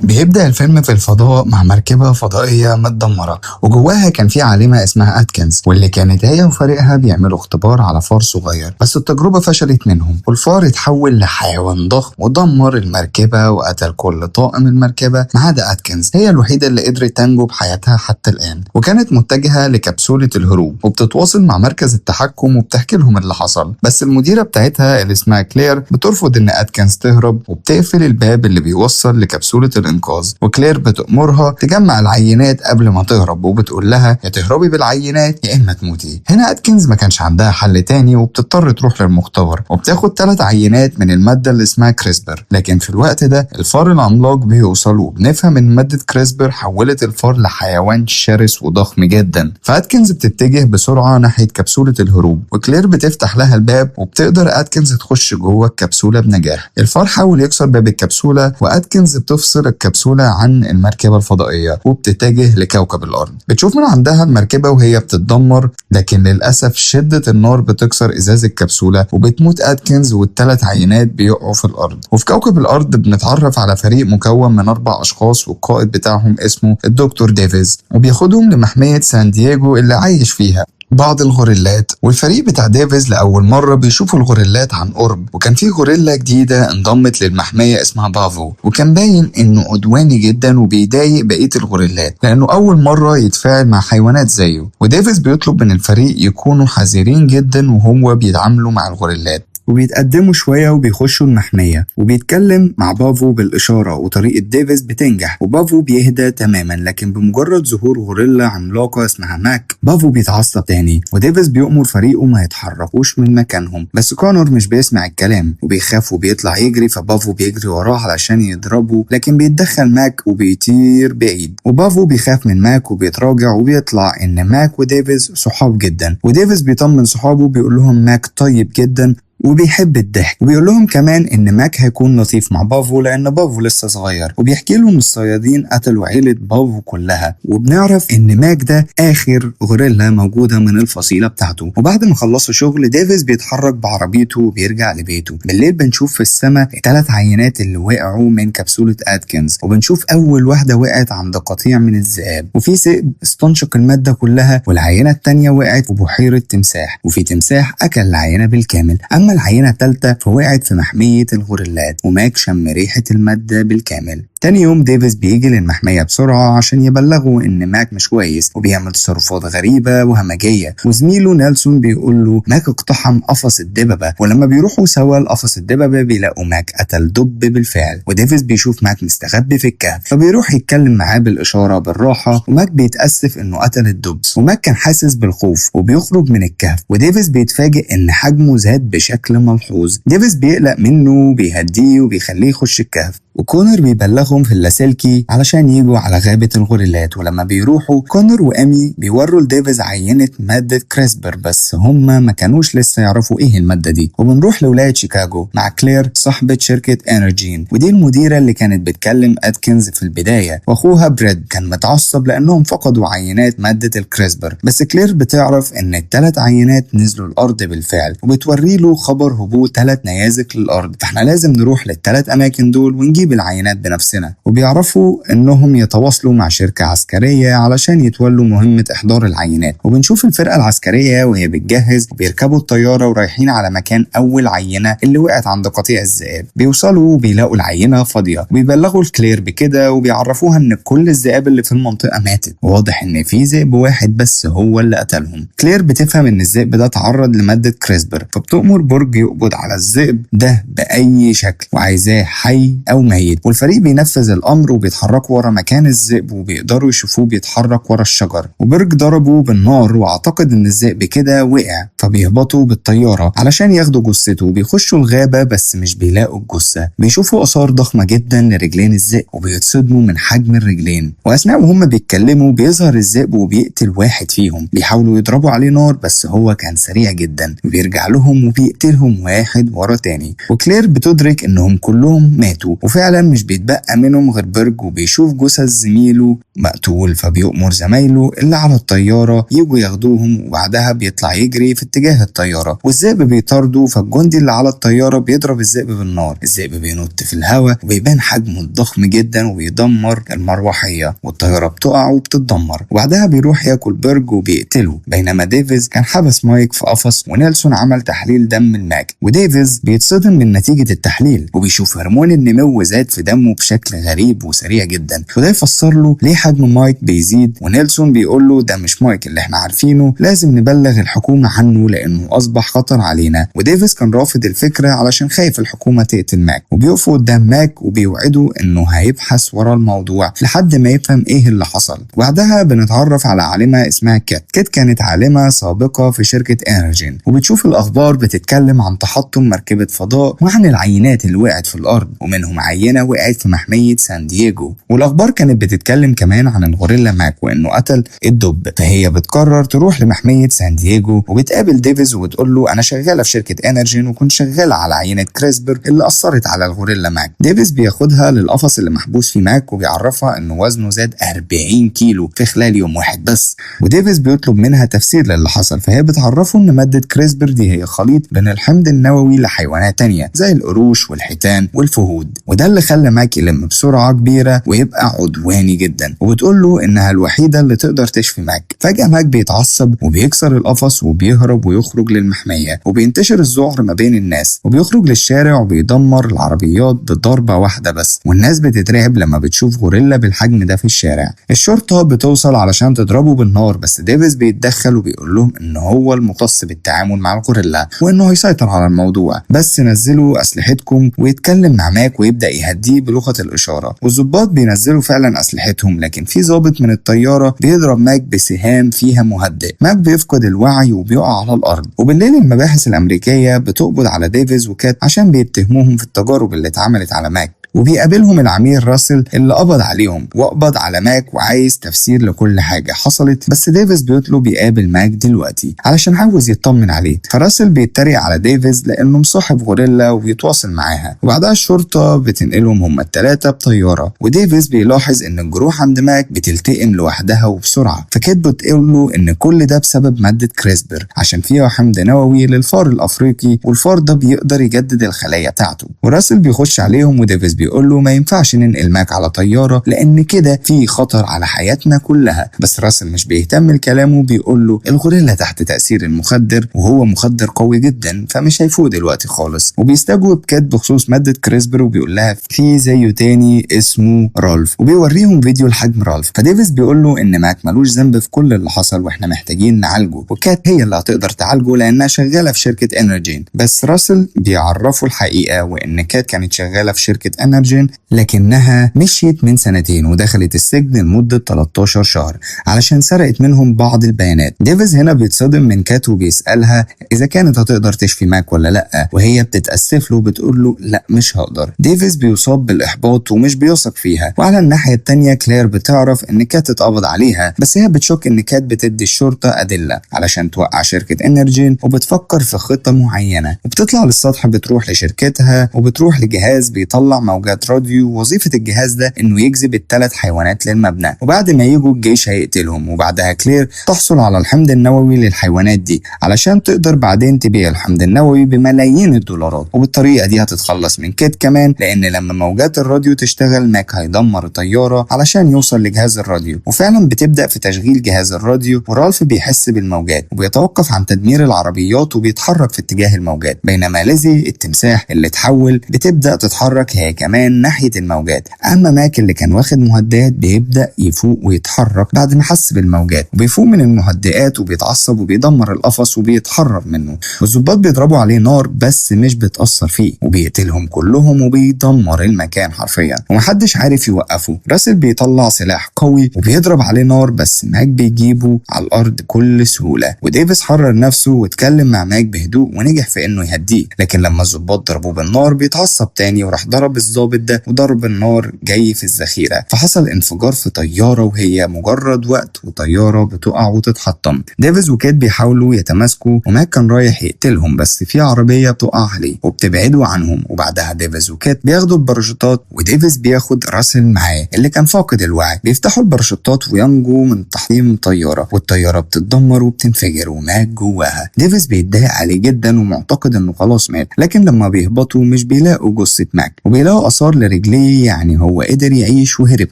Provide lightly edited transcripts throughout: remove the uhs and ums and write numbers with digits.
بيبدأ الفيلم في الفضاء مع مركبة فضائية متدمرة، وجواها كان في عالمة اسمها أتكنز، واللي كانت هي وفريقها بيعملوا اختبار على فار صغير، بس التجربة فشلت منهم والفار اتحول لحيوان ضخم ودمر المركبة وقتل كل طاقم المركبة ما عدا أتكنز، هي الوحيدة اللي قدرت تنجو بحياتها حتى الآن. وكانت متجهة لكبسولة الهروب وبتتواصل مع مركز التحكم وبتحكي لهم اللي حصل، بس المديرة بتاعتها اللي اسمها كلير بترفض إن أتكنز تهرب وبتقفل الباب اللي بيوصل لكبسولة الإنقاذ. وكلير بتأمرها تجمع العينات قبل ما تهرب وبتقول لها يا تهربي بالعينات يا إما تموتي. هنا أتكنز ما كانش عندها حل تاني وبتضطر تروح للمختبر وبتاخد 3 عينات من المادة اللي اسمها كريسبر، لكن في الوقت ده الفار العملاق بيوصل وبنفهم إن مادة كريسبر حولت الفار لحيوان شرس وضخم جدا. فأتكنز بتتجه بسرعة ناحية كبسولة الهروب وكلير بتفتح لها الباب وبتقدر أتكنز تخش جوه الكبسولة بنجاح. الفار حاول يكسر باب الكبسولة وأتكنز بتفصل الكبسولة عن المركبة الفضائية وبتتجه لكوكب الأرض. بتشوف من عندها المركبة وهي بتتدمر، لكن للأسف شدة النار بتكسر إزاز الكبسولة وبتموت أتكنز والثلاث عينات بيقعوا في الأرض. وفي كوكب الأرض بنتعرف على فريق مكون من 4 أشخاص والقائد بتاعهم اسمه الدكتور ديفيز، وبياخدهم لمحمية سان دييغو اللي عايش فيها بعض الغوريلات. والفريق بتاع ديفيز لأول مرة بيشوفوا الغوريلات عن قرب، وكان في غوريلا جديدة انضمت للمحمية اسمها بافو، وكان باين انه عدواني جدا وبيضايق بقية الغوريلات لأنه أول مرة يتفاعل مع حيوانات زيه. وديفيز بيطلب من الفريق يكونوا حذرين جدا وهو بيتعاملوا مع الغوريلات، وبيتقدموا شوية وبيخشوا المحمية وبيتكلم مع بافو بالإشارة، وطريقة ديفيز بتنجح وبافو بيهدى تماما. لكن بمجرد ظهور غوريلا عملاقة اسمها ماك، بافو بيتعصب تاني وديفيز بيأمر فريقه ما يتحركوش من مكانهم، بس كونر مش بيسمع الكلام وبيخاف وبيطلع يجري، فبافو بيجري وراه علشان يضربه، لكن بيتدخل ماك وبيطير بعيد، وبافو بيخاف من ماك وبيتراجع، وبيطلع إن ماك وديفيز صحاب جدا. وديفيز بيطمن صحابه بيقول لهم ماك طيب جدا وبيحب الضحك، وبيقول لهم كمان ان ماك هيكون لطيف مع بافو لان بافو لسه صغير، وبيحكي لهم الصيادين قتلوا عيلة بافو كلها، وبنعرف ان ماك ده اخر غوريلا موجودة من الفصيلة بتاعته. وبعد ما خلصوا شغل ديفيز بيتحرك بعربيته وبيرجع لبيته. بالليل بنشوف في السماء 3 عينات اللي وقعوا من كبسولة اتكنز، وبنشوف اول واحدة وقعت عند قطيع من الذئاب، وفي ذئب استنشق المادة كلها، والعينة التانية وقعت في بحيرة تمساح، وفي تمساح اكل العينة بالكامل. اما العينة الثالثة فوقعت في محمية الغوريلات، وماك شم ريحة المادة بالكامل. تاني يوم ديفيز بيجي للمحمية بسرعة عشان يبلغوا إن ماك مش كويس وبيعمل تصرفات غريبة وهمجية، وزميله نيلسون بيقول له ماك اقتحم قفص الدببة، ولما بيروحوا سوا لقفص الدببة بيلاقوا ماك قتل دب بالفعل. وديفيز بيشوف ماك مستخبي في الكهف، فبيروح يتكلم معاه بالإشارة بالراحة، وماك بيتأسف إنه قتل الدب، وماك كان حاسس بالخوف وبيخرج من الكهف، وديفيز بيتفاجئ إن حجمه زاد بشكل ملحوظ. ديفيز بيقلق منه وبيهديه وبيخليه يخش الكهف، وكونر بيبلغهم في اللاسلكي علشان يجوا على غابة الغوريلات. ولما بيروحوا كونر وامي بيوروا لديفيز عينة مادة كريسبر، بس هما ما كانوش لسه يعرفوا ايه المادة دي. وبنروح لولاية شيكاغو مع كلير صاحبة شركة انرجين، ودي المديرة اللي كانت بتكلم اتكنز في البداية، واخوها بريد كان متعصب لانهم فقدوا عينات مادة الكريسبر، بس كلير بتعرف ان ال3 عينات نزلوا الارض بالفعل، وبتوري له خبر هبوط 3 نيازك للارض، فاحنا لازم نروح لل3 اماكن دول ونجيب العينات بنفسنا. وبيعرفوا انهم يتواصلوا مع شركة عسكرية علشان يتولوا مهمة احضار العينات. وبنشوف الفرقة العسكرية وهي بتجهز وبيركبوا الطيارة ورايحين على مكان اول عينة اللي وقعت عند قطيع الذئاب. بيوصلوا وبيلاقوا العينة فاضية، وبيبلغوا الكلير بكده وبيعرفوها ان كل الذئاب اللي في المنطقة ماتت، وواضح ان في ذئب واحد بس هو اللي قتلهم. كلير بتفهم ان الذئب ده تعرض لمادة كريسبر، فبتؤمر برج يقبض على الذئب ده بأي شكل وعايزاه حي او ميت. والفريق بينفذ الامر وبيتحركوا ورا مكان الذئب وبيقدروا يشوفوه بيتحرك ورا الشجر، وبرج ضربه بالنار واعتقد ان الذئب كده وقع، فبيهبطوا بالطياره علشان ياخدوا جثته وبيخشوا الغابه بس مش بيلاقوا الجثه. بيشوفوا اثار ضخمه جدا لرجلين الذئب وبيتصدموا من حجم الرجلين، واثناء وهم بيتكلموا بيظهر الذئب وبيقتل واحد فيهم. بيحاولوا يضربوا عليه نار بس هو كان سريع جدا وبيرجع لهم وبيقتلهم واحد ورا تاني. وكلير بتدرك انهم كلهم ماتوا، وفعلا وفعلا مش بيتبقى منهم غير بيرج، وبيشوف جثث زميله مقتول، فبيؤمر زمايله اللي على الطيارة يجوا ياخدوهم، وبعدها بيطلع يجري في اتجاه الطيارة والذئب بيطارده، فالجندي اللي على الطيارة بيضرب الذئب بالنار. الذئب بينط في الهواء وبيبان حجمه الضخم جدا وبيدمر المروحية، والطيارة بتقع وبتتدمر. وبعدها بيروح ياكل بيرج وبيقتله، بينما ديفيز كان حبس مايك في قفص، ونيلسون عمل تحليل دم الماك، وديفيز بيتصدم من نتيجة التحليل وبيشوف هرمون النمو زاد في دمه بشكل غريب وسريع جدا، وده يفسر له ليه حجم مايك بيزيد. ونيلسون بيقول له ده مش مايك اللي احنا عارفينه، لازم نبلغ الحكومة عنه لانه اصبح خطر علينا. وديفيز كان رافض الفكرة علشان خايف الحكومة تقتل ماك، وبيقفوا قدام ماك وبيوعدوا انه هيبحث ورا الموضوع لحد ما يفهم ايه اللي حصل. وبعدها بنتعرف على عالمة اسمها كات. كات كانت عالمة سابقة في شركة انرجين، وبتشوف الاخبار بتتكلم عن تحطم مركبة فضاء وعن العينات اللي وقعت في الارض، ومنهم عينة وقعت في محمية سان دييجو. والاخبار كانت بتتكلم كمان عن الغوريلا ماك وانه قتل الدب، فهي بتقرر تروح لمحمية سان دييجو وبتقابل ديفيز وبتقول له انا شغالة في شركة انرجين وكنت شغالة على عينة كريسبر اللي اثرت على الغوريلا ماك. ديفيز بياخدها للقفص اللي محبوس فيه ماك وبيعرفها انه وزنه زاد 40 كيلو في خلال يوم واحد بس، وديفيز بيطلب منها تفسير للي حصل، فهي بتعرفه ان مادة كريسبر دي هي خليط بين الحمض النووي لحيوانات تانية زي القروش والحيتان والفهود، وده اللي خلى ماك يلم بسرعة كبيرة ويبقى عدواني جدا، وبتقول له انها الوحيدة اللي تقدر تشفي ماك. فجأة ماك بيتعصب وبيكسر القفص وبيهرب ويخرج للمحمية، وبينتشر الذعر ما بين الناس، وبيخرج للشارع وبيدمر العربيات بضربة واحدة بس، والناس بتترعب لما بتشوف غوريلا بالحجم ده في الشارع. الشرطة بتوصل علشان تضربه بالنار، بس ديفيز بيتدخل وبيقول لهم ان هو المختص بالتعامل مع الغوريلا وانه هيسيطر على الموضوع، بس نزلوا اسلحتكم. ويتكلم مع ماك ويبدأ يهديه بلغة الإشارة، والضباط بينزلوا فعلا اسلحتهم، لكن في ضابط من الطيارة بيضرب ماك بسهام فيها مهدئ. ماك بيفقد الوعي وبيقع على الأرض. وبالليل المباحث الأمريكية بتقبض على ديفيز وكات عشان بيتهموهم في التجارب اللي اتعملت على ماك، وبيقابلهم العميل راسل اللي قبض عليهم وقبض على ماك وعايز تفسير لكل حاجة حصلت، بس ديفيز بيطلب يقابل ماك دلوقتي علشان عاوز يطمن عليه. فراسل بيتريق على ديفيز لانه مصاحب غوريلا وبيتواصل معاها. وبعدها الشرطة بتنقلهم هما التلاتة بطيارة، وديفيز بيلاحظ ان الجروح عند ماك بتلتئم لوحدها وبسرعة، فكات بتقول له ان كل ده بسبب مادة كريسبر عشان فيها حمض نووي للفار الافريقي، والفار ده بيقدر يجدد الخلايا بتاعته. وراسل بيخش عليهم وديفيز بيقول له ما ينفعش ننقل ماك على طيارة لأن كده في خطر على حياتنا كلها، بس راسل مش بيهتم لكلامه، بيقول له الغوريلا تحت تأثير المخدر وهو مخدر قوي جدا فمش هيفوق دلوقتي خالص. وبيستجوب كات بخصوص مادة كريسبر وبيقول لها في زيه تاني اسمه رالف، وبيوريهم فيديو لحجم رالف. فديفيز بيقول له ان ماك ملوش ذنب في كل اللي حصل واحنا محتاجين نعالجه، وكات هي اللي هتقدر تعالجه لانها شغالة في شركة انرجين. بس راسل بيعرفه الحقيقة وان كات كانت شغالة في شركة انرجين لكنها مشيت من سنتين ودخلت السجن لمدة 13 شهر علشان سرقت منهم بعض البيانات. ديفيز هنا بيتصدم من كات وبيسألها إذا كانت هتقدر تشفي ماك ولا لأ، وهي بتتأسف له وبتقول له لأ مش هقدر. ديفيز بيصاب بالإحباط ومش بيثق فيها. وعلى الناحية التانية كلير بتعرف إن كات اتقبض عليها، بس هي بتشك إن كات بتدي الشرطة أدلة علشان توقع شركة انرجين، وبتفكر في خطة معينة. وبتطلع للسطح بتروح لشركتها وبتروح لجهاز بيطلع موجات راديو، وظيفة الجهاز ده انه يجذب الثلاث حيوانات للمبنى، وبعد ما يجوا الجيش هيقتلهم. وبعدها كلير تحصل على الحمض النووي للحيوانات دي علشان تقدر بعدين تبيع الحمض النووي بملايين الدولارات، وبالطريقة دي هتتخلص من كيت كمان، لان لما موجات الراديو تشتغل ماك هيدمر الطيارة علشان يوصل لجهاز الراديو. وفعلا بتبدأ في تشغيل جهاز الراديو، ورالف بيحس بالموجات وبيتوقف عن تدمير العربيات وبيتحرك في اتجاه الموجات، بينما ليزي التمساح اللي اتحول بتبدأ تتحرك هي كمان ناحية الموجات. أما ماك اللي كان واخد مهدئات بيبدأ يفوق ويتحرك بعد ما حس بالموجات، وبيفوق من المهدئات وبيتعصب وبيدمر القفص وبيتحرر منه، والظباط بيضربوا عليه نار بس مش بتأثر فيه، وبيقتلهم كلهم وبيدمر المكان حرفيا ومحدش عارف يوقفه. راسل بيطلع سلاح قوي وبيضرب عليه نار بس ماك بيجيبه على الأرض بكل سهولة. وديفيس حرر نفسه واتكلم مع ماك بهدوء ونجح في إنه يهديه، لكن لما الظباط ضربوه بالنار بيتعصب تاني وراح ضرب الظابط الضابط ده وضرب النار جاي في الذخيره، فحصل انفجار في طيارة وهي مجرد وقت وطياره بتقع وتتحطم. ديفيز وكات بيحاولوا يتماسكوا وماك كان رايح يقتلهم، بس في عربية بتقع عليه وبتبعده عنهم. وبعدها ديفيز وكات بياخدوا الباراشوتات وديفيز بياخد راسل معاه اللي كان فاقد الوعي. بيفتحوا الباراشوتات وينجوا من تحطيم طيارة، والطياره بتتدمر وبتنفجر وماك جواها. ديفيز بيتضايق عليه جدا ومعتقد انه خلاص مات، لكن لما بيهبطوا مش بيلاقوا جثة ماك وبيلاقوا اثار لرجليه، يعني هو قدر يعيش وهرب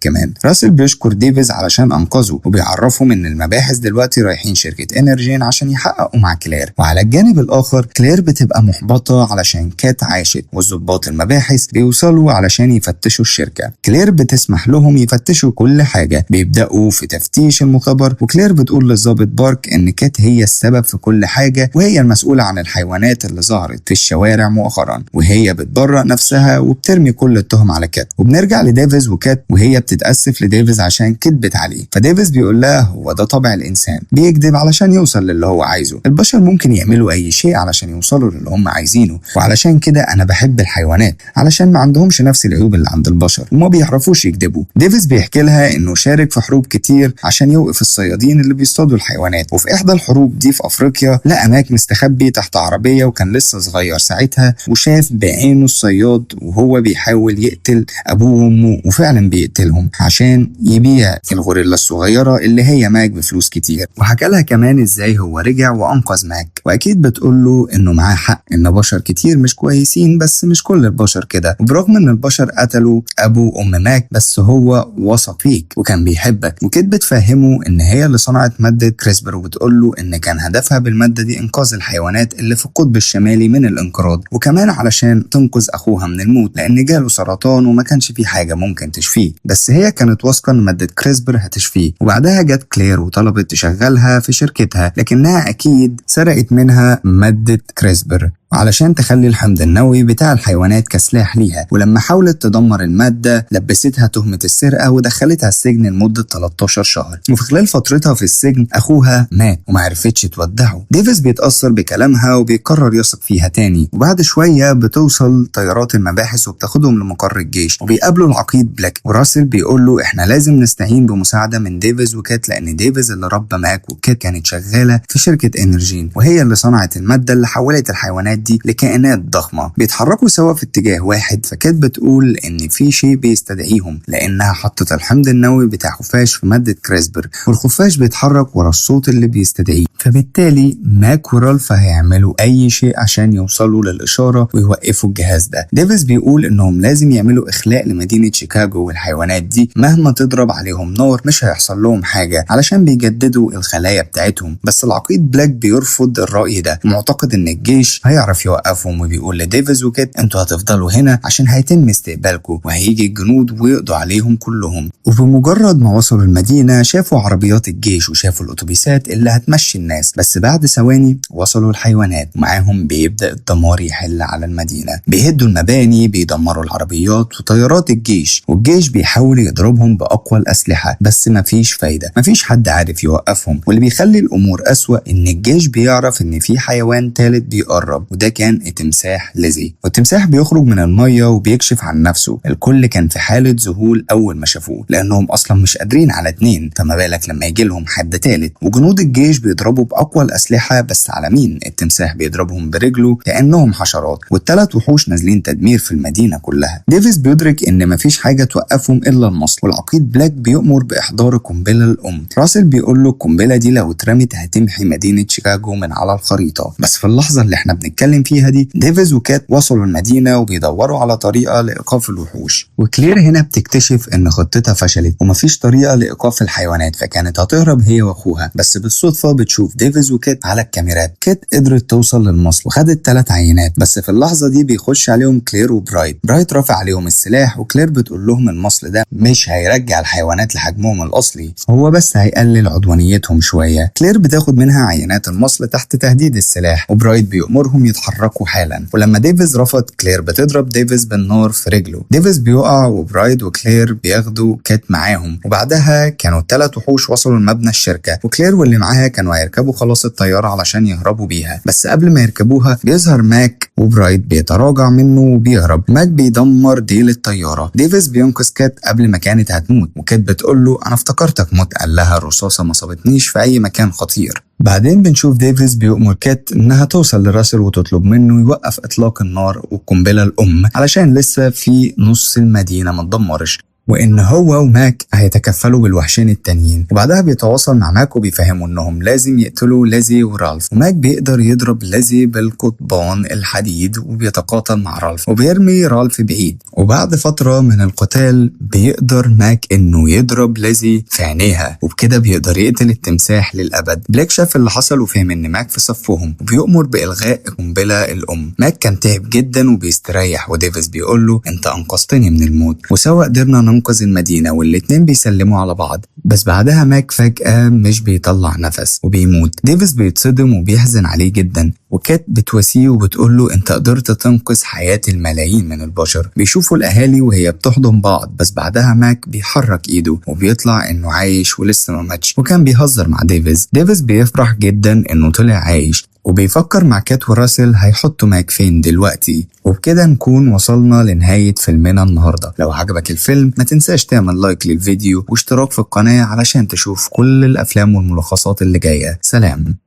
كمان. راسل بيشكر ديفيز علشان انقذه وبيعرفهم ان المباحث دلوقتي رايحين شركة انرجين عشان يحققوا مع كلير. وعلى الجانب الاخر كلير بتبقى محبطة علشان كات عاشت، والظباط المباحث بيوصلوا علشان يفتشوا الشركة. كلير بتسمح لهم يفتشوا كل حاجة، بيبداوا في تفتيش المختبر، وكلير بتقول للظابط بارك ان كات هي السبب في كل حاجة وهي المسؤولة عن الحيوانات اللي ظهرت في الشوارع مؤخرا، وهي بتبرأ نفسها وبترمي كل التهم على كات. وبنرجع لديفيز وكات وهي بتتأسف لديفيز عشان كدبت عليه، فديفيز بيقول لها هو ده طبع الإنسان، بيكذب علشان يوصل للي هو عايزه، البشر ممكن يعملوا أي شيء علشان يوصلوا للي هم عايزينه، وعلشان كده أنا بحب الحيوانات علشان ما عندهمش نفس العيوب اللي عند البشر وما بيعرفوش يكذبوا. ديفيز بيحكي لها إنه شارك في حروب كتير عشان يوقف الصيادين اللي بيصطادوا الحيوانات، وفي إحدى الحروب دي في أفريقيا لقى ماك مستخبي تحت عربية وكان لسه صغير ساعتها، وشاف بعينه الصياد وهو بيحاول يقتل أبوه وأمه، وفعلا بيقتلهم عشان يبيع الغوريلا الصغيرة اللي هي ماك بفلوس كتير. وحكى لها كمان ازاي هو رجع وأنقذ ماك، وأكيد بتقول له إنه معاه حق إن بشر كتير مش كويسين، بس مش كل البشر كده، وبرغم إن البشر قتلوا أبو وأم ماك بس هو وثق فيك وكان بيحبك. وكيت بتفهمه إن هي اللي صنعت مادة كريسبر، وبتقول له إن كان هدفها بالمادة دي إنقاذ الحيوانات اللي في القطب الشمالي من الانقراض، وكمان علشان تنقذ أخوها من الموت لأن جاله سرطان وما كانش في حاجة ممكن تشفيه، بس هي كانت واثقة إن مادة كريسبر هتشفيه. وبعدها جت كلير وطلبت تشغلها في شركتها، لكنها أكيد سرقت منها مادة كريسبر علشان تخلي الحمض النووي بتاع الحيوانات كسلاح ليها. ولما حاولت تدمر المادة لبستها تهمة السرقة ودخلتها السجن لمدة 13 شهر، وفي خلال فترتها في السجن أخوها مات وما عرفتش تودعه. ديفيز بيتأثر بكلامها وبيقرر يثق فيها تاني. وبعد شوية بتوصل طيارات المباحث وبتاخدهم لمقر الجيش، وبيقابلوا العقيد بلاك، وراسل بيقول له احنا لازم نستعين بمساعدة من ديفيز وكات، لأن ديفيز اللي ربى ماك وكات كانت شغالة في شركة انرجين وهي اللي صنعت المادة اللي حولت الحيوانات دي لكائنات ضخمة. بيتحركوا سوا في اتجاه واحد، فكات بتقول ان في شيء بيستدعيهم لانها حطت الحمض النووي بتاع خفاش في مادة كريسبر، والخفاش بيتحرك ورا الصوت اللي بيستدعيه، فبالتالي ماك ورالف هيعملوا اي شيء عشان يوصلوا للاشارة ويوقفوا الجهاز ده. ديفيز بيقول انهم لازم يعملوا اخلاء لمدينة شيكاغو، والحيوانات دي مهما تضرب عليهم نار مش هيحصل لهم حاجة علشان بيجددوا الخلايا بتاعتهم. بس العقيد بلاك بيرفض الرأي ده، معتقد ان الجيش هيعرف يوقفهم، وبيقول لديفيز وكات انتوا هتفضلوا هنا عشان هيتم استقبالكم وهيجي الجنود ويقضوا عليهم كلهم. وبمجرد ما وصلوا المدينة شافوا عربيات الجيش وشافوا الاتوبيسات اللي هتمشي الناس، بس بعد ثواني وصلوا الحيوانات ومعاهم بيبدأ الدمار يحل على المدينة، بيهدوا المباني، بيدمروا العربيات وطيارات الجيش، والجيش بيحاول يضربهم بأقوى الأسلحة بس مفيش فايدة، مفيش حد عارف يوقفهم. واللي بيخلي الأمور أسوأ إن الجيش بيعرف إن في حيوان ثالث بيقرب، وده كان التمساح ليزي. والتمساح بيخرج من المية وبيكشف عن نفسه، الكل كان في حالة ذهول أول ما شافوه لأنهم أصلا مش قادرين على اتنين، فما بالك لما يجي لهم حد ثالث. وجنود الجيش بيضربوا بأقوى الأسلحة بس على مين؟ التمساح بيضربهم برجله كأنهم حشرات، والثلاث وحوش نازلين تدمير في المدينة كلها. ديفيز بيدرك إن مفيش حاجة توقفهم إلا المصل، والعقيد بلاك بيؤمر بإحضار القنبلة الأم. راسل بيقول له القنبلة دي لو اترمت هتمحي مدينة شيكاغو من على الخريطة. بس في اللحظة اللي احنا بنتكلم فيها دي ديفيز وكات وصلوا المدينة وبيدوروا على طريقة لإيقاف الوحوش، وكلير هنا بتكتشف إن خطتها فشلت ومفيش طريقة لإيقاف الحيوانات، فكانت هتهرب هي وأخوها. بس بالصدفة بتشوف ديفيز وكات على الكاميرات. كات قدرت توصل للمصل وخدت 3 عينات، بس في اللحظة دي بيخش عليهم كلير وبرايت. برايت رافع عليهم السلاح، وكلير بتقول لهم المصل ده مش هيرجع الحيوانات لحجمهم الأصلي، هو بس هيقلل عدوانيتهم شوية. كلير بتاخد منها عينات المصل تحت تهديد السلاح، وبرايت بيأمرهم يتحركوا يتحركوا حالا. ولما ديفيز رفض، كلير بتضرب ديفيز بالنار في رجله. ديفيز بيقع وبرايد وكلير بياخدوا كات معاهم. وبعدها كانوا الثلاث وحوش وصلوا لمبنى الشركة، وكلير واللي معاها كانوا هيركبوا خلاص الطيارة علشان يهربوا بيها، بس قبل ما يركبوها بيظهر ماك وبرايد بيتراجع منه وبيهرب. ماك بيدمر ديل الطيارة. ديفيز بينقذ كات قبل ما كانت هتموت، وكات بتقول له انا افتكرتك مت، قال لها الرصاصة ما صابتنيش في اي مكان خطير. بعدين بنشوف ديفيز بيؤمر كات انها توصل لراسل وتطلب منه يوقف اطلاق النار والقنبلة الام علشان لسه في نص المدينة ما اتدمرش، وان هو وماك هيتكفلوا بالوحشين التانيين. وبعدها بيتواصل مع ماك وبيفهموا انهم لازم يقتلوا ليزي ورالف، وماك بيقدر يضرب ليزي بالقضبان الحديد وبيتقاتل مع رالف وبيرمي رالف بعيد. وبعد فترة من القتال بيقدر ماك انه يضرب ليزي في عينيها، وبكده بيقدر يقتل التمساح للابد. بليك شاف اللي حصل وفهم ان ماك في صفهم، وبيؤمر بالغاء القنبلة الام. ماك كان تعب جدا وبيستريح، وديفيز بيقول له انت انقذتني من الموت، وسوا قدرنا ننقذ المدينة، والاتنين بيسلموا على بعض. بس بعدها ماك فجأة مش بيطلع نفس وبيموت. ديفيز بيتصدم وبيحزن عليه جدا، وكات بتواسيه وبتقول له انت قدرت تنقذ حياة الملايين من البشر. بيشوفوا الاهالي وهي بتحضن بعض، بس بعدها ماك بيحرك ايده وبيطلع انه عايش ولسه ما ماتش، وكان بيهزر مع ديفيز. ديفيز بيفرح جدا انه طلع عايش، وبيفكر مع كات وراسل هيحطوا ماك فين دلوقتي. وبكده نكون وصلنا لنهاية فيلمنا النهاردة. لو عجبك الفيلم ما تنساش تعمل like للفيديو واشتراك في القناة علشان تشوف كل الأفلام والملخصات اللي جاية. سلام.